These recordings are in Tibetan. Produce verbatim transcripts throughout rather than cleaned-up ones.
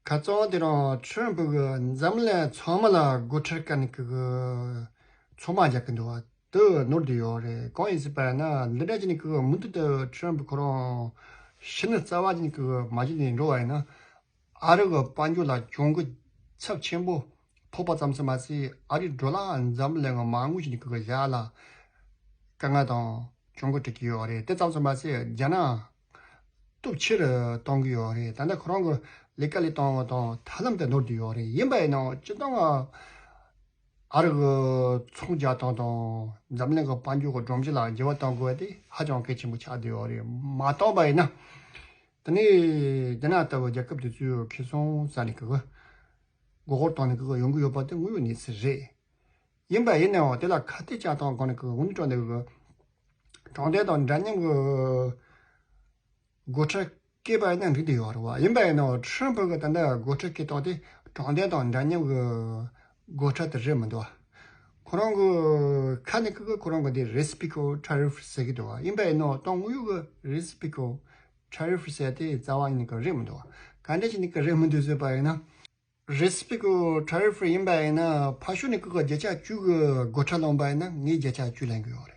ཁ་རྩང་དེ་རིང་ཁྲི་རིམ་བུ་གི་འཛམ་གླིང་ཚང་མ་ལ་སྒོ་ཁྲལ་བཀལ་ནས་ཀི་གི་ཚོགས་མ་རྒྱག་གི་འདུག་བ། དེ་ནོར་བསྡད་ཡོད་རེད། གང་ཡིན་ཟེར་བ་ན་འདི་འདྲ་བྱས་ནས་ཀི་གི་མུ་མཐུད་དུ་ཁྲི་རིམ་བུ་ཁོ་རང་ཤི་ནས་རྩ་བ་ཉིད་ཀི་གི་མ་བྱས་ནས་འགྲོ་བ་ཡིན་ན། ཨ་རི་གི་དཔལ་འབྱོར་ལ་གྱོང་གུན་ཚབས་ཆེན་པོ་ཕོག་པ་ཙམ་ཟིག་མ་ཟད། ཨ་རིའི་ཌོ་ལར་འཛམ་གླིང་གི་མ་དངུལ་ཞིག་ནས་ཀི་གི་བཞག་ལ་དཀའ་ངལ་དང་གྱོང་གུན་འཕྲད་ཀྱི་ཡོད་རེད། དེ་ཙམ་ཟིག་མ་ཟད། རྒྱ་ནག་སྟོབས་ཆེ་རུ་གཏོང་གི་ཡོད་རེད། ད་ལྟ་ཁོ་རང་གི་ལས་ཀ་ལས་སྟངས་དང་ཐབས་ལམ་དེ་ནོར་བསྡད་ཡོད་རེད། ཡིན་པ་ཡིན་ནའང་སྤྱིར་བཏང་ཨ་རི་གི་ཚོང་རྒྱག་སྟངས་དང་འཛམ་གླིང་གི་དཔལ་འབྱོར་གྱི་སྒྲོམ་གཞི་ལ་འགྱུར་བ་གཏོང་དགོས་པ་དེ་ཧ་ཅང་གལ་ཆེན་པོ་ཆགས་བསྡད་ཡོད་རེད། མ་བཏང་པ་ཡིན་ན། དེ་ནས་རྒྱ་ནག་ལྟ་བུ་རྒྱལ་ཁབ་དེ་ཚོས་ཁེ་བཟང་ཟ་ནས་ཀི་གི་མགོ་སྐོར་བཏང་ནས་ཀི་གི་ཡོང་གི་ཡོད་པ་དེ་དངོས་ཡོད་གནས་ཚུལ་རེད། ཡིན་པ་ཡིན་ནའང་དེ་ལ་ཁ་གཏད་བཅག་སྟངས་སྒང་ནས་ཀི་གི་དངུལ་གྲངས་དེ་གི་དྲང་བདེན་དང་འདྲ་མཉམ་གི་སྒོ་ཁྲལ་བཀལ་བ་ཡིན་ན་འགྲིག་བསྡད་ཡོད་རེད་བ། ཡིན་པ་ཡིན་ནའང་ཁྲི་རིམ་བུ་གི་ད་ལྟ་སྒོ་ཁྲལ་བཀལ་སྟངས་དེ་དྲང་བདེན་དང་འདྲ་མཉམ་གི་སྒོ་ཁྲལ་དེ་རེད་མི་འདུག་བ། ཁོ་རང་གི་ཁ་ནས་ཀི་གི་ཁོ་རང་གི་དེ་རེ་སི་པི་ཀོ་ཊ་རིཕ་ཟེར་གི་འདུག་བ། ཡིན་པ་ཡིན་ནའང་དང་དངོས་ཡོད་གི་རེ་སི་པི་ཀོ་ཊ་རིཕ་ཟེར་དེ་རྩ་བ་ཉིད་ནས་ཀི་རེད་མི་འདུག་བ། ག་འདྲ་བྱས་ནས་ཀི་རེད་མི་འདུག་ཟེར་བ་ཡིན་ན། རེ་སི་པི་ཀོ་ཊ་རིཕ་ཡིན་པ་ཡིན་ན་ཕར་ཕྱོགས་ནས་ཀི་གི་བརྒྱ་ཆ་བཅུ་གི་སྒོ་ཁྲལ་ལེན་པ་ཡིན་ན་ངས་བརྒྱ་ཆ་བཅུ་ལེན་གི་ཡོད་རེད།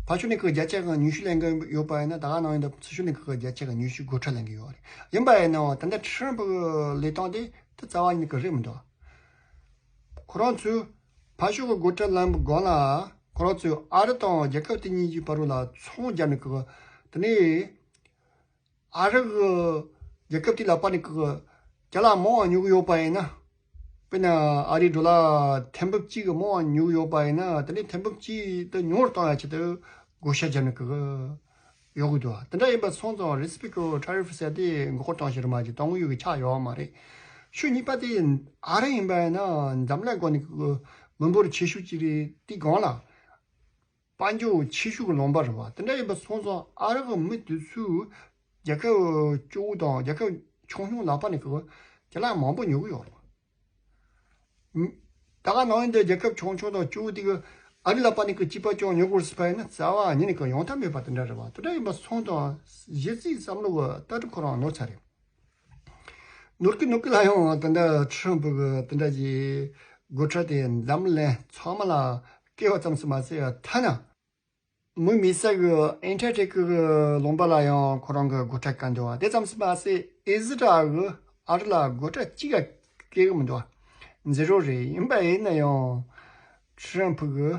ཕར་ཕྱོགས་ནས་ཀི་གི་བརྒྱ་ཆ་གི་ཉི་ཤུ་ལེན་གི་ཡོད་པ་ཡིན་ན་ད་ག་ནང་བཞིན་དུ་ཚུར་ཕྱོགས་ནས་ཀི་གི་བརྒྱ་ཆ་གི་ཉི་ཤུ་སྒོ་ཁྲལ་ལེན་གི་ཡོད་རེད། ཡིན་པ་ཡིན་ནའང་ད་ལྟ་ཁྲི་རིམ་བུ་གི་ལས་སྟངས་དེ་དེ་རྩ་བ་ཉིད་ཀི་རེད་མི་འདུག་ཁོ་རང་ཚོས་ཕར་ཕྱོགས་གི་སྒོ་ཁྲལ་ལེན་པའི་སྒང་ལ་ཁོ་རང་ཚོས་ཨ་རི་དང་རྒྱལ་ཁབ་དེ་གཉིས་ཀྱི་བར་ལ་ཚོང་རྒྱག་ནས་ཀི་གི་དེ་ནས། ཨ་རི་གི་རྒྱལ་ཁབ་དེའི་ལག་པ་ནས་ཀི་གི་རྒྱ་ལག་མང་བ་ཉོ་གི་ཡོད་པ་ཡིན་ན། དཔེར་ན་ཨ་རིའི་ཌོ་ལར་ཐེར་འབུམ་གཅིག་གི་མང་བ་ཉོ་གི་ཡོད་པ་ཡིན་ན་དེ་ནས་ཐེར་འབུམ་གཅིག་དེ་ཉུང་རུ་གཏོང་ཡ་ཆེད་དུ་བགོ་བཤའ་བརྒྱབ་ནས་ཀི་གི་ཡོང་གི་འདུག་དེ་འདྲ་ཡིན་པ་སོང་ཙང་རེ་སི་པི་ཀོ་ཊ་རིཕ་ཟེར་དེ་མགོ་སྐོར་བཏང་ཞིག་རེད་མ་གཏོགས་དངོས་ཡོད་ཀྱི་ཆགས་ཡོད་མ་རེད། ཕྱོགས་གཉིས་པ་དེ་ཨ་རི་ཡིན་པ་ཡིན་ན་འཛམ་གླིང་སྒང་ནས་ཀི་གི་མི་འབོར་ཆེ་ཤོས་ཅིག་རེད། དེའི་སྒང་ལ། དཔལ་འབྱོར་ཆེ་ཤོས་ཀྱི་ལུང་པ་རེད་བ། དེ་འདྲ་ཡིན་པ་སོང་ཙང་ཨ་རི་གི་མི་དེ་ཚོས་རྒྱལ་ཁབ་སྐྱོ་བོ་དང་རྒྱལ་ཁབ་ཆུང་ཆུང་ལག་པ་ནས་ཀི་རྒྱ་ལག་མང་པོ་ཉོ་གི་ཡོད་རེད་བ། ད་ག་ནང་བཞིན་དུ་རྒྱལ་ཁབ་ཆུང་ཆུང་དང་སྐྱོ་བོ་དེ་གི་ཨ་རི་ལག་པ་ནས་ཀི་གཅིག་པ་ཅང་ཉོ་དགོས་ཟེར་བ་ཡིན་ན་རྩ་བ་ཉིད་ནས་ཀི་ཡོང་ཐབས་མེད་པ་དེ་འདྲ་རེད་བ། དེ་འདྲ་ཡིན་པ་སོང་ཙང་གཞི་རྩའི་བསམ་བློ་གི་ལྟ་གྲུབ་ཁོ་རང་ནོར་ཚར་རེད། ནོར་གི་ནོར་གི་ལ་ཡང་ད་ལྟ་ཁྲི་རིམ་བུ་གི་དེ་འདྲ་གྱི་སྒོ་ཁྲལ་དེ་འཛམ་གླིང་ཚང་མ་ལ་བཀལ་བ་ཙམ་ཟིག་མ་ཟད་ཐ་ན་མི་མེད་ས་གི་ཨན་ཊར་ཊི་ཀ་གི་ལུང་པ་ལ་ཡང་ཁོ་རང་གི་སྒོ་ཁྲལ་བཀལ་འདུག་བ། དེ་ཙམ་ཟིག་མ་ཟད་ཨི་ཟི་རལ་གི་ཨ་རི་ལ་སྒོ་ཁྲལ་གཅིག་ཀ་བཀལ་གི་མི་འདུག་བ། ཛི་རོ་རེད། ཡིན་པ་ཡིན་ན་ཡང་ཁྲི་རིམ་བུ་གི་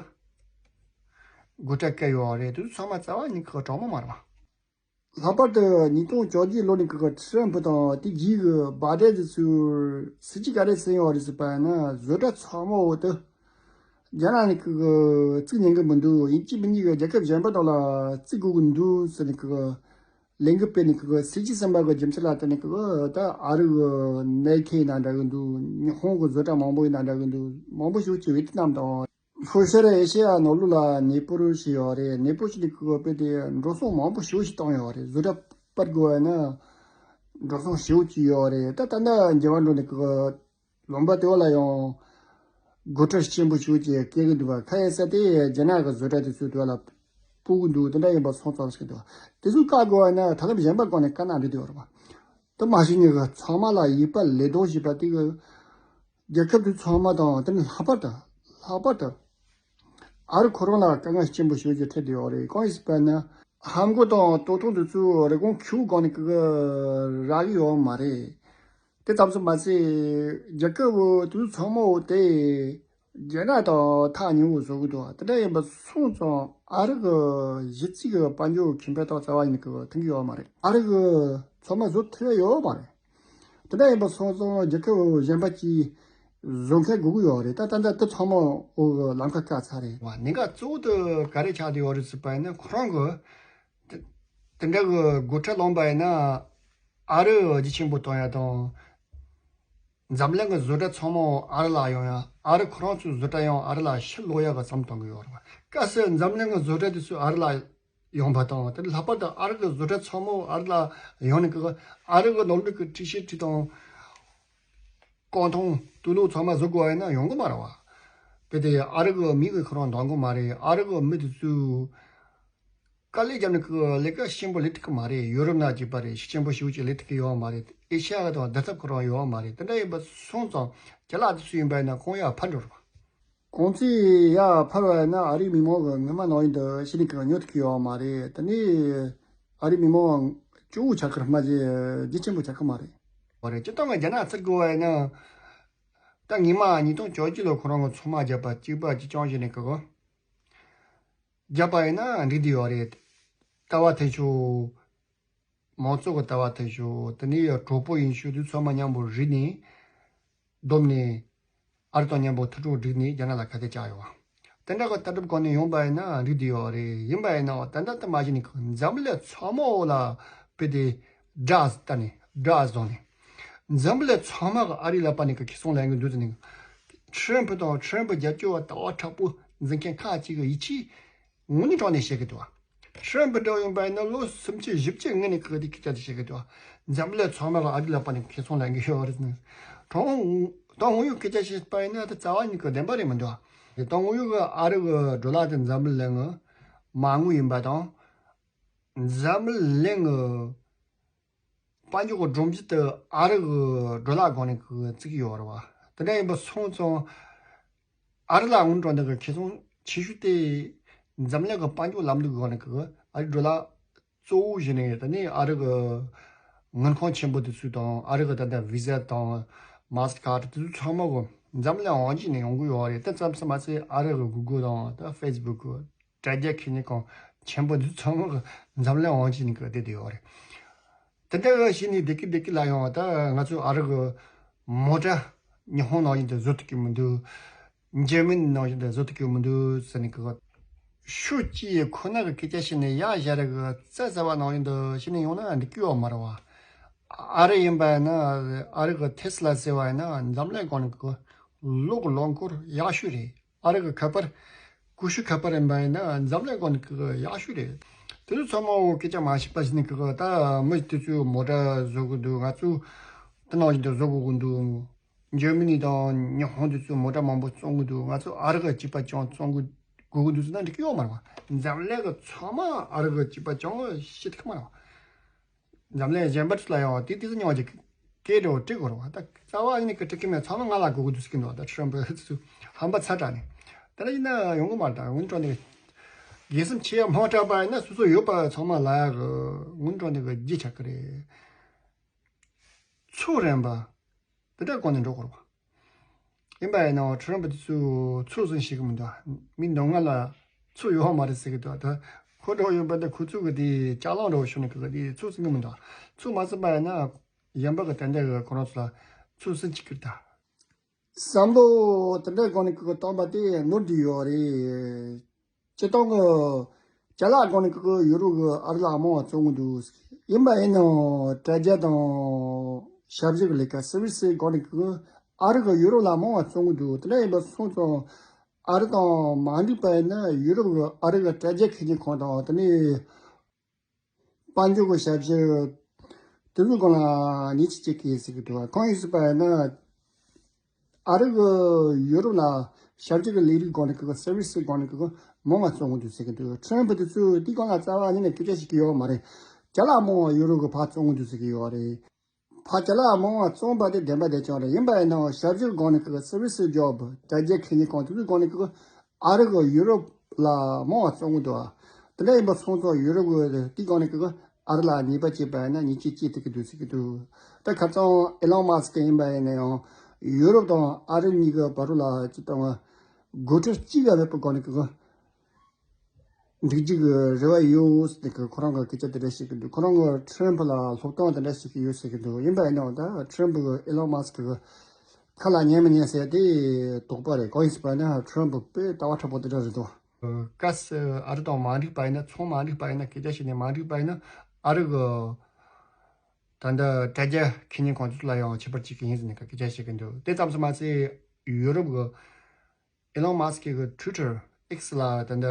སྒོ་ཁྲལ་བཀལ་ཡོད་རེད། དེ་ཚོ་ཚང་མ་རྩ་བ་ཉིད་ཀྱི་གྲོགས་མོ་མ་རེད་བ། ལྷག་པར་དུ་ཉིས་སྟོང་བཅོ་བརྒྱད་ལོ་ནས་ཀྱི་ཁྲི་རིམ་བུ་དང་དེ་རྗེས་ཀྱི་བྷ་ཌེན་དེ་ཚོས་སྲིད་ཇུས་ག་རེ་བཟུང་ཡོད་རེད་ཟེར་བ་ན། བཟོ་གྲྭ་ཚང་མ་འོག་ཏུ་རྒྱ་ནག་ནས་ཀྱི་བཙུགས་ཉན་གི་མི་འདུག་ཡིན་གཅིག་མིན་གཉིས་ཀྱི་རྒྱལ་ཁབ་གཞན་པ་དག་ལ་བཙུགས་དགོས་ཀྱི་འདུག་ཟེར་ནས་ཀྱི་ལས་འགུལ་སྤེལ་ནས་ཀྱི་སྲིད་ཇུས་གསར་པ་གི་རྒྱུ་མཚན་ལ་བརྟེན་ནས་ཀྱི་ད་ཨ་རི་གི་ནའི་ཁེ་ཡིན་ན་འདྲ་གི་འདུག་ཉི་ཧོང་གི་བཟོ་གྲྭ་མང་པོ་ཡིན་ན་འདྲ་གི་འདུག་མང་པོ་ཞིག་གིས་ཝེ་ཏི་ནམ་དང་། ལྷོ་ཤར་ཨེ་ཤེ་ཡ་ནང་ལོགས་ལ་གནས་སྤོར་བྱས་ཡོད་རེད། གནས་སྤོར་བྱས་ནས་ཁོ་དཔེ་དེ་འགྲོ་སོང་མང་པོ་ཞེ་པོ་ཞིག་བཏང་ཡོད་རེད། བཟོ་གྲྭ་སྤར་དགོས་པ་ན་འགྲོ་སོང་ཞེ་པོ་ཅིག་ཡོད་རེད། ད་ད་ལྟ་འགྱུར་བ་འགྲོ་ནས་ཁོ་ལུང་པ་དེ་བ་ལ་ཡང་སྒོ་ཁྲལ་ཆེན་པོ་ཞེ་པོ་ཅིག་བཀལ་གི་འདུག་བ། ཁ་ཡ་ས་དེ་རྒྱ་ནག་གི་བཟོ་གྲྭ་དེ་ཚོའི་དེ་བ་ལ་སྤོ་གི་འདུག་དེ་འདྲ་ཡིན་པ་སོང་ཙང་ཟེར་གི་འདུག་དེ་ཚོ་བཀག་དགོས་པ་ན་ཐབས་ལམ་གཞན་པ་སྒོ་ནས་བཀག་ན་འགྲིག་གི་ཡོད་རེད་བ། དེ་མ་གཞི་ནས་ཚང་མ་ལ་ཡིད་པ་ལས་དོགས་བྱས་པ་དེ་གི་རྒྱལ་ཁབ་དེ་ཚང་མ་དང་དེ་ནི་ལྷག་པར་དུ་ལྷག་པར་དུ་ཨ་རི་ཁོ་རང་ལ་དཀའ་ངལ་ཆེན་པོ་ཞེ་པོ་ཅིག་འཕྲད་བསྡད་ཡོད་རེད། གང་ཡིན་ཟེར་བ་ན་ཧམ་གོ་དང་ལྟོ་ཐུང་དེ་ཚོ་རི་གོང་ཁེ་པོ་སྒང་ནས་ཀྱི་རག་གི་ཡོད་མ་རེད། དེ་ཙམ་ཟིག་མ་ཟད་རྒྱལ་ཁབ་དེ་ཚོ་ཚང་མ་འོ་དེ་རྒྱ་ནག་དང་ཐག་ཉེ་བོ་བཟོ་གི་འདུག་དེ་འདྲ་ཡིན་པ་སོང་ཙང་ཨ་རི་གི་གཞི་རྩའི་གི་དཔལ་འབྱོར་ཁེ་ཕན་ཐོག་རྩ་བ་ཉིད་ནས་ཀྱི་ཐོན་གི་ཡོད་མ་རེད། ཨ་རི་གི་ཚང་མ་བཟོ་ཐུབ་ཡ་ཡོད་མ་རེད། དེ་འདྲ་ཡིན་པ་སོང་ཙང་རྒྱལ་ཁབ་གཞན་པ་གྱིས་བཟོ་མཁན་དགོས་ཀྱི་ཡོད་རེད། ད་ད་ལྟ་དེ་ཚང་མ་འོ་གི་ལམ་ཁ་བཀག་ཚར་རེད་བ། གནད་འགག་གཙོ་བོ་དེ་ག་རེ་ཆགས་བསྡད་ཡོད་རེད་ཟེར་བ་ཡིན་ན་ཁོ་རང་གི་དེ་དེ་འདྲ་གི་སྒོ་ཁྲལ་ལོན་པ་ཡིན་ན་ཨ་རི་རྒྱ་ཆེན་པོ་གཏོང་ཡ་དང་། འཛམ་གླིང་གི་བཟོ་གྲྭ་ཚང་མ་ཨ་རི་ལ་ཡོང་ཡ། ཨ་རི་ཁོ་རང་ཚོའི་བཟོ་གྲྭ་ཡང་ཨ་རི་ལ་ཕྱིར་ལོག་ཡ་གི་བསམ་བཏང་གི་ཡོད་རེད་བ། གལ་སྲིད་འཛམ་གླིང་གི་བཟོ་གྲྭ་དེ་ཚོ་ཨ་རི་ལ་ཡོང་པ་དང་། དེ་ལྷག་པར་དུ་ཨ་རི་གི་བཟོ་གྲྭ་ཚང་མ་ཨ་རི་ལ་ཡོང་ནས་ཀྱི་ཨ་རི་གི་ནང་ལོགས་ཀྱི་འཕྲུལ་ཆས་ཁྲི་དང་། རྐང་ཐང་དུག་ལོག་ཚང་མ་བཟོ་དགོས་པ་ཡིན་ན་ཡོང་གི་མ་རེད་བ། དཔེ་དེ་ཨ་རི་གི་མི་གིས་ཁོ་རང་འདང་གི་མ་རེད། ཨ་རི་གི་མི་དེ་ཚོས་ དཀའ་ལས་བརྒྱབ་ནས་ཁོ་ལས་ཀ་ཆེན་པོ་ལས་ཐུབ་ཀྱི་མ་རེད། ཡུ་རོབ་ན་གཅིག་པ་རེད། ཤུགས་ཆེན་པོ་ཞེ་པོ་ཅིག་ལས་ཐུབ་ཀྱི་ཡོད་མ་རེད། ཨེ་ཤ་ཡ་དང་བསྡུར་ཐབས་ཁོ་རང་ཡོད་མ་རེད། དེ་འདྲ་ཡིན་པ་སོང་ཙང་ཅ་ལག་དེ་ཚོ་ཡིན་པ་ཡིན་ན་གང་ཡང་ཕར་འགྲོ་རེད་པ། གོང་ཚད་ཡར་འཕར་བ་ཡིན་ན་ཨ་རིའི་མི་མང་གི་སྔོན་མ་ནང་བཞིན་དུ་ཤི་ནི་གི་ཉོ་ཐུབ་ཀྱི་ཡོད་མ་རེད། དེ་ནས་ཨ་རིའི་མི་མང་སྐྱོ་བོ་ཆགས་ཀྱི་རེད། མ་གཞི་རྒྱ་ཆེན་པོ་ཆགས་ཀྱི་མ་རེད། མ་རེད། སྤྱིར་བཏང་གི་རྒྱ་ནག་ཚུར་དགོས་པ་ཡིན་ན། ད་སྔོན་མ་ཉིས་སྟོང་བཅོ་བརྒྱད་ལོ་ཁོ་རང་གི་ཚོང་དམག་བརྒྱབ་པ་གཅིག་པ་གཅིག་རྐྱང་བྱས་ནས་གི་གོ། བརྒྱབ་པ་ཡིན་ན་འགྲིག་བསྡད་ཡོད་རེད། ལྟ་བ་མཐུན་ཕྱོགས། མང་གཙོ་གི་ལྟ་བ་མཐུན་ཕྱོགས། དེ་ནས་ཡང་གྲོགས་པོ་ཡིན་ཕྱོགས་དེ་ཚང་མ་མཉམ་པོ་རིག་ནས། བསྡོམས་ནས། ཨ་རི་དང་མཉམ་པོ་མཐུན་གྲོགས་བསྒྲིགས་ནས་རྒྱ་ནག་ལ་ཁ་གཏད་བཅག་ཡོད། དེ་འདྲ་གི་ལྟ་གྲུབ་གོང་ནས་ཡོང་པ་ཡིན་ན་འགྲིག་བསྡད་ཡོད་རེད། ཡིན་པ་ཡིན་ན་ད་ལྟ་དུ་མ་གཞི་ནས་འཛམ་གླིང་ཚང་མ་འོག་ལ་བུད་དེ་སྒྲ་ལྟ་ནས་སྒྲ་བཟུང་ནས། འཛམ་གླིང་ཚང་མ་གི་ཨ་རིའི་ལག་པ་ནས་གི་ཁེ་བཟང་ལེན་གི་འདུག་ཟེར་ནས། ཁྲི་རན་པུ་དང་ཁྲི་རན་པུ་རྒྱབ་སྐྱོར་བ་ལྟ་བ་དྲག་པོ་འཛིན་མཁན་ཁག་ཅིག་གི་ཡིད་ཆེས་དངོས་གནས་དྲང་གནས་བྱེད་གི་འདུག་བ། ཁྲི་རན་པུ་འདྲ་ཡིན་པ་ཡིན་ན་ལོ་སུམ་ཅུ་བཞི་བཅུ་སྔོན་ནས་གི་དེ་སྐད་ཆ་དེ་བཤད་གི་འདུག་བ། འཛམ་གླིང་ཚང་མ་གི་ཨ་རིའི་ལག་པ་ནས་ཁེ་བཟང་ལེན་གི་ཡོད་རེད་ཟེར་ནས། དྲང་དང་དངོས་ཡོད་སྐད་ཆ་བཤད་པ་ཡིན་ན་དེ་རྩ་བ་ཉིད་གི་བདེན་པ་རེད་མི་འདུག་བ། དེ་དང་དངོས་ཡོད་གི་ཨ་རི་གི་ཌོ་ལར་དེ་འཛམ་གླིང་གི་མ་དངུལ་ཡིན་པ་དང་། འཛམ་གླིང་གི་དཔལ་འབྱོར་གྱི་སྒྲོམ་གཞི་དེ་ཨ་རི་གི་ཌོ་ལར་སྒང་ནས་གི་བརྩི་གི་ཡོད་རེད་བ། དེ་འདྲ་ཡིན་པ་སོང་ཙང་ཨ་རི་ལ་དངུལ་འགྲོ་འདི་གི་ཁེ་བཟང་ཆེ་ཤོས་དེ་འཛམ་གླིང་གི་དཔལ་འབྱོར་ལམ་ལུགས་སྒང་ནས་གི་ཨ་རི་ཌོ་ལར་གཙོ་བོ་བྱས་ནས། དེ་ནས་ཨ་རི་གི་དངུལ་ཁང་ཆེན་པོ་དེ་ཚོ་དང་ཨ་རི་གི་ད་ལྟ་ཝི་ཟ་དང་མཱ་སི་ཊར་ཀར་དེ་ཚོ་ཚང་མ་གི་འཛམ་གླིང་དབང་ཆ་ནས་ཡོང་གི་ཡོད་རེད། དེ་ཙམ་དུ་མ་ཟད་ཨ་རི་གི་གུ་གུལ་དང་ད་ཕེ་སི་བུག་གི་དྲ་རྒྱ་ཁེ་ཉིན་གང་ཆེན་པོ་འདི་ཚང་མ་གི་འཛམ་གླིང་དབང་ཆ་ནས་གི་བསྡད་དེ་ཡོད་རེད། དེ་འདྲ་གི་བྱས་ནས་བསྡད་ཀི་བསྡད་ཀི་ལ་ཡང་ད་ང་ཚོ་ཨ་རི་གི་མོ་ཊ་ཉི་ཧོང་ནང་བཞིན་དུ་བཟོ་ཐུབ་ཀི་མི་འདུག་འཇར་མ་ནི་ནང་བཞིན་དུ་བཟོ་ཐུབ་ཀི་མི་འདུག་ཟེར་ནས་གི། ཤོག་གཅིག་ཁོ་ན་གི་སྐད་ཆ་བཤད་ནས་ཡང་ཞར་གི་རྩ་རྩ་བ་ནང་བཞིན་དུ་བྱས་ནས་ཡོང་ན་འགྲིག་གི་ཡོད་མ་རེད་བ། ཨ་རི་ཡིན་པ་ཡིན་ན་ཨ་རི་གི་ཐེ་སི་ལ་ཟེར་བ་ཡིན་ན་འཛམ་གླིང་སྒང་ནས་གི་གློག་གི་ལོ་འཁོར་ཡག་ཤོས་རེད། ཨ་རི་གི་ཁ་པར། ཀུ་ཤུ་ཁ་པར་ཡིན་པ་ཡིན་ན་འཛམ་གླིང་སྒང་ནས་གི་ཡག་ཤོས་རེད། དེ་ཚོ་ཚང་མ་འོ་སྐད་ཆ་མ་བཤད་པ་ཞིག་ནས་གི་ད་མི་དེ་ཚོས་མོ་ཊ་བཟོ་གི་འདུག་ང་ཚོས་དེ་ནང་བཞིན་དུ་བཟོ་དགོས་ཀྱི་འདུག་འཇར་མ་ནི་དང་ཉི་ཧོང་དེ་ཚོས་མོ་ཊ་མང་པོ་བཙོང་གི་འདུག་ང་ཚོ་ཨ་རི་གི་གཅིག་པ་ཅང་བཙོང་གི་དགོས་ཀྱི་འདུག་ཟེར་ན་འགྲིག་གི་ཡོད་མ་རེད་བ། འཛམ་གླིང་གི་ཚང་མ་ཨ་རི་གི་གཅིག་པ་ཅང་བཤད་ཐུབ་ཀྱི་མ་རེད་བ། འཛམ་གླིང་གཞན་པ་ཚོ་ལ་ཡང་དེ་དེ་ཚོ་མྱོང་བྱེད་སྐད་འགྲོ་སྤྲད་དགོས་རེད་བ། ད་རྩ་བ་ཉིད་ཀྱི་སྤྲད་ཀྱི་མེད། ཚང་མ་ང་ལ་དགོས་ཀྱི་འདུག་ཟེར་གྱི་འདུག་ད་ཁྲི་རན་པུ་ཚོ་ཧམ་པ་ཚ་དྲགས་ནས། དེ་འདྲ་ཡིན་ན་ཡོང་གི་མ་རེད། ད་དངུལ་གྲོན་དེ་དགེ་མཚམས་ཆེ་ཡ་མང་དྲགས་པ་ཡིན་ན་སོ་སོ་ཡོད་པ་ཚང་མ་ལ་ཡ་གི་དངུལ་གྲོན་དེ་གི་རྒྱུ་ཆགས་ཀྱི་རེད། ཚུགས་རན་པ། དེ་འདྲ་གོ་ནས་འགྲོ་དགོས་རེད་བ། ཡིན་པ་ཡིན་ནའང་ཁྲི་རན་པུ་དེ་ཚོས་ཚུགས་ཟིན་ཤེས་ཀྱི་མི་འདུག་མི་མདོ་སྔགས་ལ་ཚུགས་ཡོད་མ་རེད་ཟེར་གྱི་འདུག་ད་ཁོ་འགྲོ་ཡོད་པ་འདི་ཁོ་ཚོས་གི་དེ་ལྕགས་ལམ་འདྲ་བོ་ཞུ་ནས་གི་དེ་ཚུགས་ཟིན་གྱི་མི་འདུག་ཚུགས་མ་ཟིན་པ་ཡིན་ན་གཞན་པ་གི་དེ་འདྲ་གི་ཁོ་རང་ཚོ་ལ་ཚུགས་ཟིན་གྱི་ཀི་རེད་ད། བསམ་བློ་དེ་འདྲ་སྒང་ནས་གི་གི་བཏང་པ་དེ་ནོར་འགྲིག་ཡོད་རེད། སྤྱིར་བཏང་གི་ཅ་ལག་སྒང་ནས་ཀྱི་ཡུ་རོབ་ཀྱི་ཨ་རི་ལ་མང་བ་བཙོང་གི་འདུག་ཡིན་པ་ཡིན་ནའང་དྲ་རྒྱ་དང་ཞབས་ཞུ་གི་ལས་ཀ་སར་བི་སི་སྒང་ནས་ཀྱི་ཨ་རི་གི་ཡུ་རོབ་ལ་མང་བ་བཙོང་གི་འདུག་དེ་འདྲ་ཡིན་པ་སོང་ཙང་ཨ་རི་དང་མ་འགྲིག་པ་ཡིན་ན་ཡུ་རོབ་ཀྱི་ཨ་རི་གི་དྲ་རྒྱ་ཁེ་ཉིན་ཁང་དང་དེ་ནས་དཔལ་འབྱོར་གྱི་ཞབས་ཞུ་དེ་ཚོའི་སྒང་ལ་ཉེས་ཆད་བཅད་ཀྱི་ཡིན་ཟེར་གྱི་འདུག་གང་ཡིན་ཟེར་བ་ཡིན་ན། ཨ་རི་གི་ཡུ་རོབ་ལ་ཞབས་ཞུ་གི་ལས་རིགས་སྒང་ནས་ཀྱི་སར་བི་སི་སྒང་ནས་ཀྱི་མང་བ་བཙོང་གི་འདུག་ཟེར་གྱི་འདུག་ཁྲི་རན་པུ་དེ་ཚོས་དེའི་སྒང་ལ་རྩ་བ་ཉིད་ནས་སྐད་ཆ་བཤད་ཀྱི་ཡོད་མ་རེད། ཅ་ལག་མང་བ་ཡུ་རོབ་གི་ཕར་བཙོང་གི་འདུག་ཟེར་གྱི་ཡོད་རེད། ཕར་ཅ་ལག་མང་བ་བཙོང་པ་དེ་བདེན་པ་བདེན་རྐྱང་རེད། ཡིན་པ་ཡིན་ནའང་ཞབས་ཞུ་སྒང་ནས་ཀྱི་སར་བི་སི་ཇོབ་དྲ་རྒྱའི་ཁེ་ཉིན་ཁང་དེ་ཚོའི་སྒང་ནས་ཀྱི་ཨ་རི་གི་ཡུ་རོབ་ལ་མང་བ་བཙོང་གི་འདུག་དེ་འདྲ་ཡིན་པ་སོང་ཙང་ཡུ་རོབ་གི་དེའི་སྒང་ནས་ཀྱི་ཨ་རི་ལ་ཉེས་པ་བཅད་པ་ཡིན་ན་ཉེས་ཆད་བཅད་ཐུབ་ཀྱི་འདུག་ཟེར་གྱི་འདུག་ད་ཁ་སང་ཨེ་ལོན་མཱ་སི་ཀི་ཡིན་པ་ཡིན་ན་ཡང་ཡུ་རོབ་དང་ཨ་རི་གཉིས་ཀྱི་བར་དུ་ལ་ཅི་ལྟར་འགོ་ཁྲིད་གཅིག་ལ་མེད་པའི་སྒང་ནས་ཀྱི་འགྲིག་རྒྱུ་གི་རེ་བ་ཡོད་ཟེར་ནས་ཁོ་རང་གི་སྐད་ཆ་དེ་འདྲ་བཤད་ཀྱི་འདུག་ཁོ་རང་གི་ཁྲི་རན་པུ་ལ་སློབ་སྟོན་དེ་འདྲ་བྱེད་ཀྱི་ཡོད་ཟེར་གྱི་འདུག་ཡིན་པ་ཡིན་ནའང་ད་ཁྲི་རན་པུ་གི་ཨེ་ལོན་མཱ་སི་ཀི་གི་ཁ་ལ་ཉན་མི་ཉན་ཟེར་དེ་དོགས་པ་རེད། གང་ཡིན་ཟེར་བ་ན་ཁྲི་རན་པུ་དཔེ་ལྟ་བ་དྲག་པོ་དེ་འདྲ་རེད་འདུག་གལ་སྲིད་ཨ་རི་དང་མ་འགྲིག་པ་ཡིན་ན། ཚོང་མ་འགྲིག་པ་ཡིན་ན། སྐད་ཆ་བཤད་ནས་མ་འགྲིག་པ་ཡིན་ན། ཨ་རི་གི་ད་ལྟ་དྲ་རྒྱ་ཁེ་ཉིན་ཁང་དེ་ཚོ་ལ་ཡང་ཁྱད་པར་གཅིག་གི་ཡིན་ཟེར་ནས་སྐད་ཆ་བཤད་ཀྱི་འདུག་དེ་ཙམ་དུ་མ་ཟད་ཡུ་རོབ་གི་ཨེ་ལོན་མཱ་སི་ཀི་གི་ཊུ་ཝི་ཊར་ཨེག་སི་ལ་ད་ལྟ་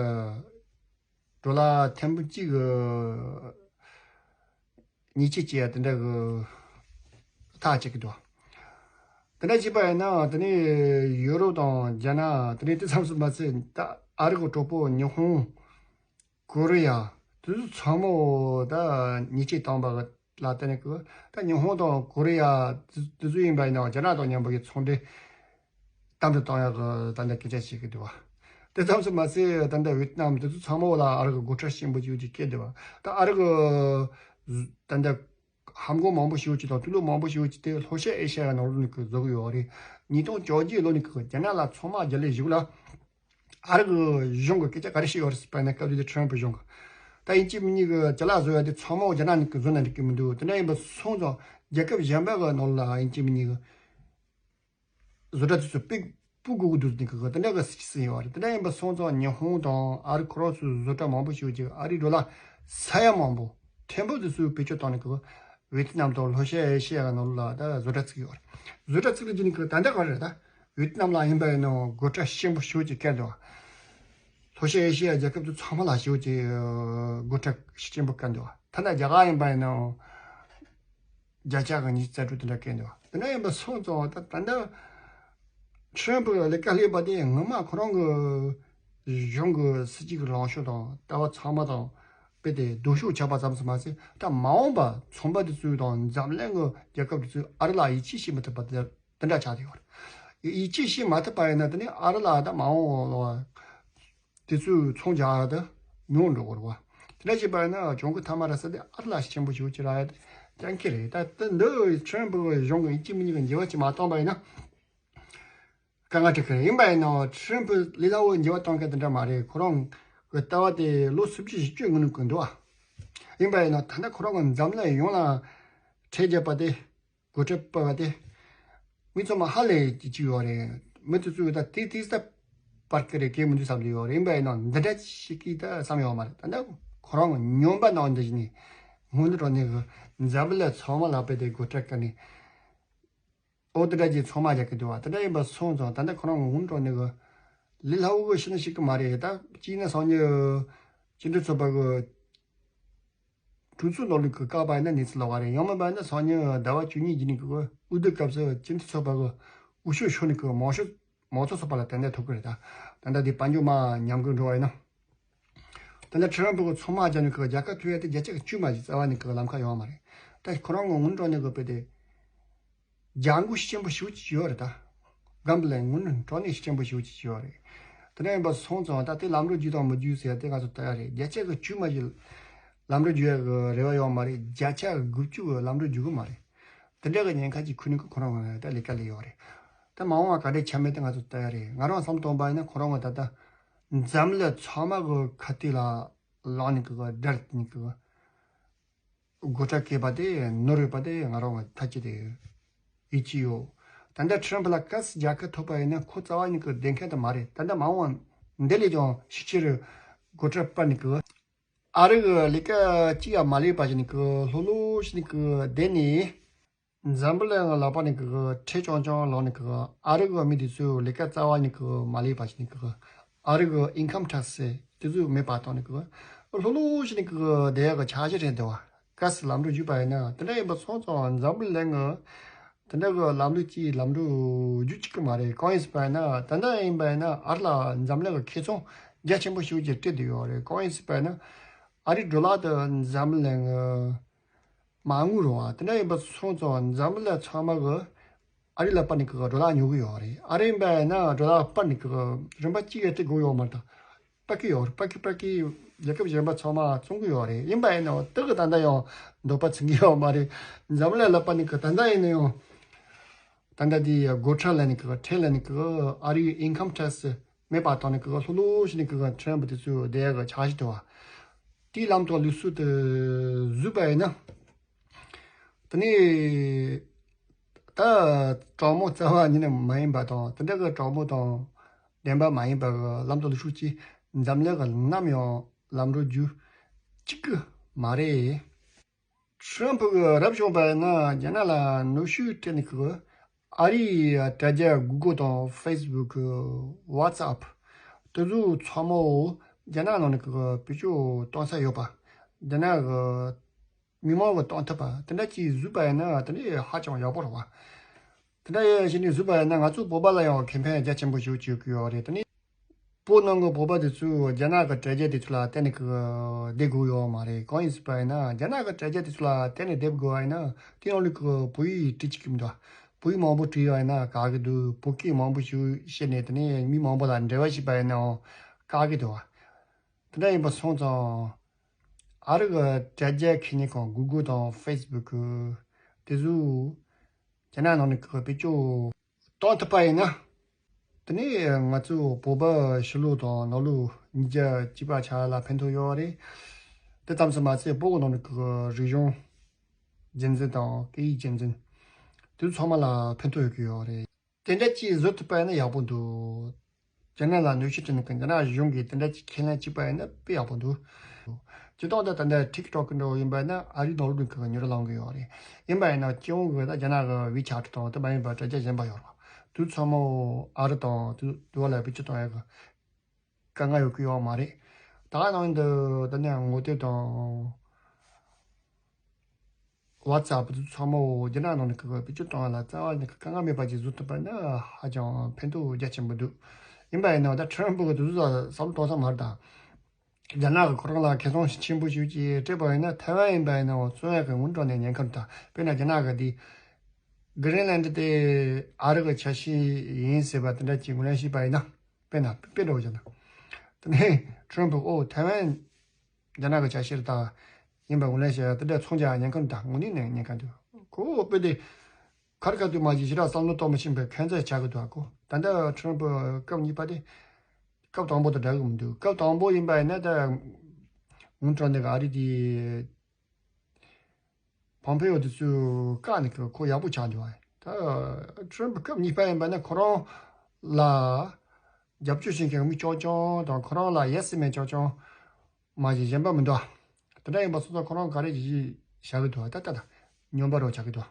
ཌོ་ལར་ཐེར་འབུམ་གཅིག་གི་ཉེས་ཆད་བཅད་ཡ་དེ་འདྲ་གི་ཐག་བཅད་ཀྱི་འདུག་དེ་འདྲ་བྱས་པ་ཡིན་ན་དེ་ནས་ཡུ་རོབ་དང་རྒྱ་ནག་དེ་ནས་དེ་ཙམ་དུ་མ་ཟད་ད་ཨ་རི་གི་གྲོགས་པོ་ཉི་ཧོང་། ཀོ་རི་ཡ། དེ་ཚོ་ཚང་མ་ད་ཉེས་ཆད་བཏང་པ་ལ་བརྟེན་ནས་ཀི་ད་ཉི་ཧོང་དང་ཀོ་རི་ཡ་དེ་ཚོ་ཡིན་པ་ཡིན་ན་རྒྱ་ནག་དང་མཉམ་པོ་གི་ཚོང་འབྲེལ་དམ་དུ་བཏང་ཡག་གི་ད་ལྟ་སྐད་ཆ་བཤད་ཀྱི་འདུག་བ། དེ་ཙམ་དུ་མ་ཟད་ད་ལྟ་ཝེ་ཏི་ནམ་དེ་ཚོ་ཚང་མ་ལ་ཨ་རི་གི་སྒོ་ཁྲལ་ཆེན་པོ་ཞིག་ཅིག་བཀལ་འདུག་བ། ད་ཨ་རི་གི་ད་ལྟ་ཧམ་གོང་མང་པོ་ཞིག་ཅིག་དང་དུག་ལོག་མང་པོ་ཞིག་ཅིག་དེ་ལྷོ་ཤར་ཨེ་ཤ་ཡ་ནང་ལོགས་ནས་ཀི་བཟོ་གི་ཡོད་རེད། ཉིས་སྟོང་བཅོ་བརྒྱད་ལོ་ནས་ཀི་རྒྱ་ནག་ལ་ཚོང་དམག་རྒྱག་ལས་ཞུགས་ལ། ཨ་རི་གི་གཞུང་གི་སྐད་ཆ་ག་རེ་བཤད་ཡོད་རེད་ཟེར་བ་ན་སྐབས་དེ་ཁྲམ་ཕུ་གཞུང་གི། ད་ཡིན་གཅིག་མིན་གཉིས་གི་ཅ་ལག་བཟོ་ཡ་དེ་ཚང་མ་རྒྱ་ནག་ནས་ཀི་བཟོ་ན་འགྲིག་གི་མི་འདུག་དེ་འདྲ་ཡིན་པ་སོང་ཙང་རྒྱལ་ཁབ་གཞན་པ་གི་ནང་ལ་ཡིན་གཅིག་མིན་གཉིས་གི་བཟོ་གྲྭ་དེ་ཚོ་སྤུས་སྤུས་དགོས་ཀྱི་འདུག་ཟེར་ནས་ཀི་དེ་འདྲ་གི་སྲིད་ཇུས་ཟིན་ཡོད་རེད། དེ་འདྲ་ཡིན་པ་སོང་ཙང་ཉི་ཧོང་དང་ཨ་རི་ཁོ་རང་ཚོའི་བཟོ་གྲྭ་མང་པོ་ཞིག་ཅིག་ཨ་རིའི་ཌོ་ལར་ས་ཡ་མང་པོ་ཐེར་འབུམ་དེ་ཚོའི་བེད་སྤྱོད་བཏང་ནས་ཀི་ཝེ་ཏི་ནམ་དང་ལྷོ་ཤར་ཨེ་ཤི་ཡ་གི་ནང་ལ་ད་བཟོ་གྲྭ་བཙུགས་ཡོད་རེད། བཟོ་གྲྭ་བཙུགས་ལ་བརྒྱུད་ནས་ཀི་ད་ལྟ་ག་རེ་རེད། ད་ཝེ་ཏི་ནམ་ལ་ཡིན་པ་ཡིན་ནའང་སྒོ་ཁྲལ་ཆེན་པོ་ཞེ་པོ་ཅིག་བཀལ་འདུག་ལྷོ་ཤར་ཨེ་ཤི་ཡ་རྒྱལ་ཁབ་ཚོ་ཚང་མ་ལ་ཞེ་པོ་ཅིག་སྒོ་ཁྲལ་ཆེན་པོ་བཀལ་འདུག་ཐ་ན་རྒྱ་གར་ཡིན་པ་ཡིན་ནའང་བརྒྱ་ཆ་གི་ཉི་ཤུ་རྩ་དྲུག་དེ་འདྲ་བཀལ་འདུག་དེ་འདྲ་ཡིན་པ་སོང་ཙང་ད་ད་ལྟ་ཁྲམ་ཕུ་ལས་ཀ་ལས་པ་དེ་ངོ་མ་ཁོ་རང་གི་གཞུང་གི་སྲིད་ཇུས་ཀྱི་ལངས་ཕྱོགས་དང་ལྟ་བ་ཚང་མ་དང་དཔེ་དེ་སྡུག་ཤོས་ཆགས་པ་ཙམ་ཞིག་མ་ཟད། ད་མ་འོངས་པ་ཚོང་པ་དེ་ཚོའི་དང་འཛམ་གླིང་གི་རྒྱལ་ཁབ་དེ་ཚོས་ཨ་རི་ལ་ཡིད་ཆེས་བྱེད་མི་ཐུབ་པ་དེ་དེ་འདྲ་ཆགས་བསྡད་ཡོད་རེད། ཡིད་ཆེས་བྱེད་མ་ཐུབ་པ་ཡིན་ན་དེ་ནི་ཨ་རི་ལ་ད་མ་འོངས་ལ་དེ་ཚོའི་ཚོང་རྒྱག་ཡ་ད་ཉུང་འགྲོ་གི་རེད་བ། དེ་འདྲ་བྱས་པ་ཡིན་ན་གྱོང་གུན་ཐ་མ་རག་ས་དེ་ཨ་རི་ལ་ཤུགས་ཆེན་པོ་ཞེ་པོ་ཅིག་རག་ཡ་དེ་གཏན་འཁེལ་རེད། ད་དེ་འདི་ཁྲམ་ཕུ་གི་གཞུང་གི་ཡིན་གཅིག་མིན་གཉིས་ཀྱི་འགྱུར་བ་ཅིག་མ་བཏང་པ་ཡིན་ན། དཀའ་ངལ་འཕྲད་ཀྱི་རེད། ཡིན་པ་ཡིན་ནའང་ཁྲམ་ཕུ་ལས་སླ་བོ་འགྱུར་བ་གཏོང་མཁན་དེ་འདྲ་མ་རེད། ཁོ་རང་གི་ལྟ་བ་དེ་ལོ་སུམ་ཅུ་བཞི་བཅུ་སྔོན་ནས་གོན་འདུག་ཨ། ཡིན་པ་ཡིན་ནའང་ད་ལྟ་ཁོ་རང་གི་འཛམ་གླིང་ཡོངས་ལ་ཁྲལ་བརྒྱབ་པ་དེ་སྒོ་ཁྲལ་སྤར་བ་དེ་མི་ཚང་མ་ཧ་ལས་ཀྱི་ཅིག་ཡོད་རེད། མི་དེ་ཚོས་ད་དེ་དེ་ས་སྤར་གི་རེད་སྐད་མི་འདུག་བསམ་གྱི་ཡོད་རེད། ཡིན་པ་ཡིན་ནའང་འདི་འདྲ་ཞིག་གིས་ད་བསམ་ཡོད་མ་རེད། ད་ལྟ་ཁོ་རང་གི་ཉོན་པ་ནང་འདི་བཞིན་ནས་སྔོན་འགྲོ་ནས་གི་འཛམ་གླིང་ཚང་མ་ལ་དཔེ་དེ་སྒོ་ཁྲལ་བཀལ་ནས། ཨོ་དེ་འདྲ་ཅིག་ཚང་མ་རྒྱག་གི་འདུག་བ། དེ་འདྲ་ཡིན་པ་སོང་ཙང་ད་ལྟ་ཁོ་རང་ངོ་འཕྲོད་ནས་གི་ལས་སླ་བོ་གི་ཤི་ན་ཤི་གི་མ་རེད། ད་གཅིག་ན་སང་ཉིན་སྤྱི་འཐུས་ཚོགས་པ་གི་གྲོས་ཚོགས་ནང་ལ་གི་བཀག་པ་ཡིན་ན་གནས་ཚུལ་ལོགས་ཀ་རེད། ཡང་མིན་པ་ཡིན་ན་སང་ཉིན་ཟླ་བ་བཅུ་གཉིས་ཀྱི་ནས་གི་དབུ་འདི་སྐབས་སུ་སྤྱི་འཐུས་ཚོགས་པ་གི་དབུ་ཤོག་ཤོར་ནས་གི་མང་ཤོས་མང་གཙོ་ཚོགས་པ་ལ་ཏན་ཏན་ཐོབ་གི་རེད། ད་ད་ལྟ་དེ་དཔལ་འབྱོར་མ་ཉམས་རྒུད་འགྲོ་བ་ཡིན་ན། ད་ལྟ་ཁྲི་རན་པོ་གི་ཚོང་དམག་རྒྱག་ནས་གི་རྒྱལ་ཁ་ཐོབ་ཡ་དེ་བརྒྱ་ཆ་གི་བཅུ་མ་གཏོགས་རྩ་བ་ནས་གི་ལམ་ཁ་ཡོད་མ་རེད། ད་ཁོ་རང་གི་ངོ་འཕྲོད་ནས་གི་དཔེ་དེ། རྒྱག་འགུལ་ཤུགས་ཆེན་པོ་ཞེ་པོ་ཅིག་ཡོད་རེད་ད། གམ་པ་ལ་ངོ་འཕྲོད་ནས་ཤུགས་ཆེན་པོ་ཞེ་པོ་ཅིག་ཡོད་རེད། དེ་འདྲ་ཡིན་པ་སོང་ཙང་ད་ལྟའི་ལམ་འགྲོ་རྒྱུག་དང་མི་རྒྱུག་ཟེར་ཡ་དེ་ང་ཚོ་ལྟ་ཡ་རེད། བརྒྱ་ཆ་གི་བཅུ་མ་གཏོགས་ལམ་འགྲོ་རྒྱུག་ཡ་གི་རེ་བ་ཡོད་མ་རེད། བརྒྱ་ཆ་གི་དགུ་བཅུ་གི་ལམ་འགྲོ་རྒྱུག་གི་མ་རེད། དེ་འདྲ་གི་ཉེན་ཁ་ཅིག་ཁུར་ནས་གི་ཁོ་རང་ད་ལས་ཀ་ལས་ཡོད་རེད། ད་མ་འོངས་པ་ག་འདྲ་ཆགས་མིན་དེ་ང་ཚོ་ལྟ་ཡ་རེད། ང་རང་བསམ་བཏང་པ་ཡིན་ན་ཁོ་རང་གི་ད་ལྟ་འཛམ་གླིང་ཚང་མ་གི་ཁ་གཏད་ལ་ལངས་ནས་གི་དགྲར་ནས་གི་སྒོ་ཁྲལ་བཀལ་བ་དེ་ནོར་ཡོད་པ་དེ་ང་རང་གི་ཐག་བཅད་དེ་ཡིད་ཆེས་ཡོད། ད་ལྟ་ཁྲི་རན་པོ་ལ་གལ་སྲིད་རྒྱལ་ཁ་ཐོབ་པ་ཡིན་ན་ཁོ་རྩ་བ་ཉིད་ཀྱི་བདེན་མཁན་དེ་མ་རེད། ད་ལྟ་མ་འོངས་འདི་ལས་ཀྱང་ཤུགས་ཆེ་རུ་སྒོ་ཁྲལ་སྤར་ནས་གི་ཨ་རི་གི་ལས་ཀ་གཅིག་ཡང་མ་ལས་པ་ཞིག་ནས་གི་ལྷོད་ལྷོད་ཞིག་ནས་གི་བསྡད་ནས་འཛམ་བུ་གླིང་གི་ལག་པ་ནས་གི་ཁྲལ་རྐྱང་རྐྱང་ལོག་ནས་གི་ཨ་རི་གི་མི་དེ་ཚོས་ལས་ཀ་རྩ་བ་ཉིད་ཀྱི་མ་ལས་པ་ཞིག་ནས་གི་ཨ་རི་གི་ཨིན་ཁམ་ཊེག་སི་དེ་ཚོ་མེད་པ་བཏང་ནས་གི་ལྷོད་ལྷོད་ཞིག་ནས་གི་བསྡད་ཡག་གི་འཆར་གཞི་རེད་འདུག་བ། གལ་སྲིད་ལམ་འགྲོ་བརྒྱུད་པ་ཡིན་ན་དེ་འདྲ་ཡིན་པ་སོང་ཙང་འཛམ་བུ་གླིང་གི་དེ་འདྲ་གི་ལམ་ལུགས་ཀྱི་ལམ་འགྲོ་བརྒྱུད་བཅུག་གི་མ་རེད། གང་ཡིན་ཟེར་བ་ཡིན་ན་ད་ལྟ་ཡིན་པ་ཡིན་ན་ཨ་རི་ལ་འཛམ་གླིང་གི་ཁེ་བཟང་རྒྱ་ཆེན་པོ་ཞིག་ཅིག་སྤྲད་བསྡད་ཡོད་རེད། གང་ཡིན་ཟེར་བ་ཡིན་ན་ཨ་རིའི་ཌོ་ལར་དེ་འཛམ་བུ་གླིང་གི་མ་དངུལ་རེད་བ། དེ་འདྲ་ཡིན་པ་སོང་ཙང་འཛམ་བུ་གླིང་ཚང་མ་གི་ཨ་རི་ལ་སྤར་ནས་གི་ཌོ་ལར་ཉོ་གི་ཡོད་རེད། ཨ་རི་ཡིན་པ་ཡིན་ན་ཌོ་ལར་སྤར་ནས་གི་རིན་པ་གཅིག་ཡང་སྤྲད་དགོས་ཡོད་མ་རེད་ད། སྤར་གི་ཡོད་རེད། སྤར་གི་སྤར་གི་རྒྱལ་ཁབ་གཞན་པ་ཚང་མ་བཙོང་གི་ཡོད་རེད། ཡིན་པ་ཡིན་ནའང་དེ་གི་ད་ལྟ་ཡང་འདོད་པ་ཚིམ་གི་ཡོད་མ་རེད། འཛམ་གླིང་ལ་སྤར་ནས་གི་ད་ལྟ་ཡིན་ན་ཡང་ད་ལྟ་དེ་སྒོ་ཁྲལ་ལེན་ནས་གི་ཁྲལ་ལེན་ནས་གི་ཨ་རིའི་ཨིན་ཁམ་ཊེག་སི་མེད་པ་བཏང་ནས་གི་ལྷོད་ལྷོད་ཞིག་ནས་གི་ཁྲལ་འབུལ་དེ་ཚོ་བསྡད་ཡག་གི་འཆར་གཞི་འདུག་བ། དེའི་ལམ་ཐོག་ལུགས་སྲོལ་དེ་བཟོས་པ་ཡིན་ན། དེ་ནས་ད་གྲོགས་མོ་རྩ་བ་ཉིད་ནས་མ་ཡིན་པ་དང་དེ་འདྲ་གི་གྲོགས་མོ་དང་བདེན་པ་མ་ཡིན་པ་གི་ལམ་དུ་ལུགས་ཤུགས་ཀྱིས་འཛམ་གླིང་གི་ནམ་ཡང་ལམ་འགྲོ་རྒྱུག་གཅིག་གི་མ་རེད། ཁྲམ་ཕུ་གི་རབ་བྱུང་པ་ཡིན་ན་རྒྱ་ནག་ལ་གནོན་ཤུགས་སྤྲད་ནས་གི་ཨ་རིའི་དྲ་རྒྱ་གུ་གོ་དང་ཧྥེ་སི་བུག་གི་ཝ་ཊི་སི་ཨེབ་དེ་ཚོ་ཚང་མ་རྒྱ་ནག་ནང་ནས་གི་བེད་སྤྱོད་གཏོང་ས་ཡོད་པ། རྒྱ་ནག་གི་མི་མང་གི་གཏོང་ཐུབ་པ་དེ་འདྲ་ཅིག་བཟོས་པ་ཡིན་ན་དེ་འདྲ་ཧ་ཅང་ཡག་པོ་རེད་བ། དེ་འདྲ་ཡིན་ནས་བཟོས་པ་ཡིན་ན་ང་ཚོ་བོད་པ་ལ་ཡང་ཁེ་ཕན་རྒྱ་ཆེན་པོ་ཞིག་བྱེད་ཀྱི་ཡོད་རེད། དེ་ནས་ བོད་ནང་གི་བོད་པ་དེ་ཚོས་རྒྱ་ནག་གི་དྲ་རྒྱ་དེ་ཚོ་ལ་བརྟེན་ནས་ཀྱི་བསྡད་དགོས་ཡོད་མ་རེད། གང་ཡིན་ཟེར་བ་ཡིན་ན། རྒྱ་ནག་གི་དྲ་རྒྱ་དེ་ཚོ་ལ་བརྟེན་ནས་བསྡད་དགོས་པ་ཡིན་ན། དེ་ནང་ལ་ཀྱི་བོད་ཡིག་བྲིས་ཀྱི་མི་འདུག་བོད་ཡིག་མང་པོ་བྲིས་པ་ཡིན་ན་དཀའ་གི་འདུག་བོད་སྐད་མང་པོ་ཞིག་བཤད་ནས། དེ་ནས་མི་མང་པོ་ལ་འབྲེལ་བ་བྱས་པ་ཡིན་ནའང་དཀའ་གི་འདུག་དེ་འདྲ་ཡིན་པ་སོང་ཙང་། ཨ་རི་གི་དྲ་རྒྱ་ཁེ་ཉེ་ཁང་གུ་གུལ་དང་ཧྥེ་སི་བུག་དེ་ཚོ་རྒྱ་ནག་ནང་ནས་ཀྱི་བེད་སྤྱོད་གཏོང་ཐུབ་པ་ཡིན་ན། དེ་ནས་ང་ཚོ་བོད་པ་ཕྱི་ལོགས་དང་ནང་ལོགས་གཉིས་ཀ་གཅིག་པ་ཆགས་ལ་ཕན་ཐོགས་ཡོད་རེད། དེ་ཙམ་དུ་མ་ཟད། བོད་ནང་གི་རིག་གཞུང་རྒྱུན་འཛིན་དང་སྐད་ཡིག་རྒྱུན་འཛིན་དེ་ཚང་མ་ལ་ཕན་ཐོགས་ཡོད་ཀྱི་ཡོད་རེད། དེ་འདྲ་ཅིག་བཟོ་ཐུབ་པ་ཡིན་ན་ཡག་པོ་འདུག་རྒྱ་ནག་ལ་གནོད་ཤུགས་བྱས་ནས་ཀྱི་རྒྱ་ནག་གཞུང་གིས་དེ་འདྲ་ཅིག་ཁས་ལེན་བྱས་པ་ཡིན་ན་དཔེ་ཡག་པོ་འདུག་སྤྱིར་བཏང་ད་ད་ལྟ་ཊིག་ཊོག་གི་འགྲོ་ཡིན་པ་ཡིན་ན། ཨ་རིའི་ནང་ལོགས་ནས་ཀྱི་ཉོ་ར་ལང་གི་ཡོད་རེད། ཡིན་པ་ཡིན་ན་སྤྱི་ཡོངས་ཀྱི་ད་རྒྱ་ནག་གི་ཝི་ཆེ་ཊི་དང་དེ་མ་ཡིན་པ་དྲ་རྒྱ་གཞན་པ་ཡོད་རེད། དེ་ཚང་མ་ཨ་རི་དང་དེ་དུ་བ་ལ་བེད་སྤྱོད་གཏོང་ཡག་གི་དཀའ་ངལ་ཡོད་ཀྱི་ཡོད་མ་རེད། ད་ག་ནང་དུ་ད་ནས་ངོ་དེབ་དང་ཝ་ཙབ་དེ་ཚང་མ་རྒྱ་ནག་ནང་ནས་ཀྱི་བེད་སྤྱོད་གཏོང་ཡག་ལ་རྩ་བ་ནས་དཀའ་ངལ་མེད་པ་ཅིག་བཟོ་ཐུབ་པ་ན་ཧ་ཅང་ཕན་ཐོགས་རྒྱ་ཆེན་པོ་འདུག་ཡིན་པ་ཡིན་ན་ད་ཁྲི་རམ་ཕུ་གི་དེ་ཚོ་བསམ་བློ་གཏོང་ས་མ་རེད་ད། རྒྱ་ནག་གི་ཁོ་རང་ལ་ཁེ་བཟང་ཆེན་པོ་ཞིག་ཅིག་སྤྲད་པ་ཡིན་ན། ཐའེ་ཝན་ཡིན་པ་ཡིན་ན་བཙོང་ཡག་གི་སྔོན་འགྲོ་ནས་ཉེན་ཁ་འདུག་དཔེར་ན་རྒྱ་ནག་གི་དེ་གྷི་རིན་ལན་ཌི་དེ་ཨ་རི་གི་ཆ་ཤས་ཡིན་ཟེར་བ་དེ་འདྲ་ཅིག་ངོས་ལེན་བྱས་པ་ཡིན་ན། དཔེར་ན་དཔེ་འདྲ་བོ་བྱས་ན། དེ་ནས་ཁྲི་རམ་ཕུ་ཨོ་ཐའེ་ཝན་རྒྱ་ནག་གི་ཆ་ཤས་རེད་ད། ཡིན་པ་ངོས་ལེན་བྱས་ཡག་དེ་འདྲ་ཚོང་རྒྱག་ཉེན་ཁ་འདུག་དངོས་གནས་ནས་ཉེན་ཁ་འདུག་ཁོ་བོ་དཔེ་དེ་ཁ་རི་ཁ་ཐུག་མ་གཞི་ཞེ་དྲག་བསམ་བློ་གཏོང་མི་ཤེས་པའི་ཁྱད་མཚར་ཆགས་ཀྱི་འདུག་ཨ་ཁོ་ད་ལྟ་ཁྲི་རམ་ཕུ་སྐབས་གཉིས་པ་དེ་སྐབས་དང་པོ་དང་འདྲ་གི་མི་འདུག་སྐབས་དང་པོ་ཡིན་པ་ཡིན་ན་ད་ངོ་སྤྲོད་འདི་ག་ཨ་རི་དེ་བོམ་པེ་ཡོ་དེ་ཚོས་བཀག་ནས་ཁོ་ཡག་པོ་ཆགས་འདུག་ཨ། ད་ཁྲི་རམ་ཕུ་སྐབས་གཉིས་པ་ཡིན་པ་ན་ཁོ་རང་ལ་རྒྱབ་སྐྱོར་བྱེད་མཁན་མི་རྐྱང་རྐྱང་དང་ཁོ་རང་ལ་ཡེ་སི་མེན་རྐྱང་རྐྱང་མ་གཞི་གཞན་པ་མི་འདུག་དེ་འདྲ་ཡིན་པ་སོང་ཙང་ཁོ་རང་ག་རེ་ཞིག་བྱ་གི་འདུག་ད་ལྟ་ད་སྨྱོན་པ་རོ་བྱ་གི་འདུག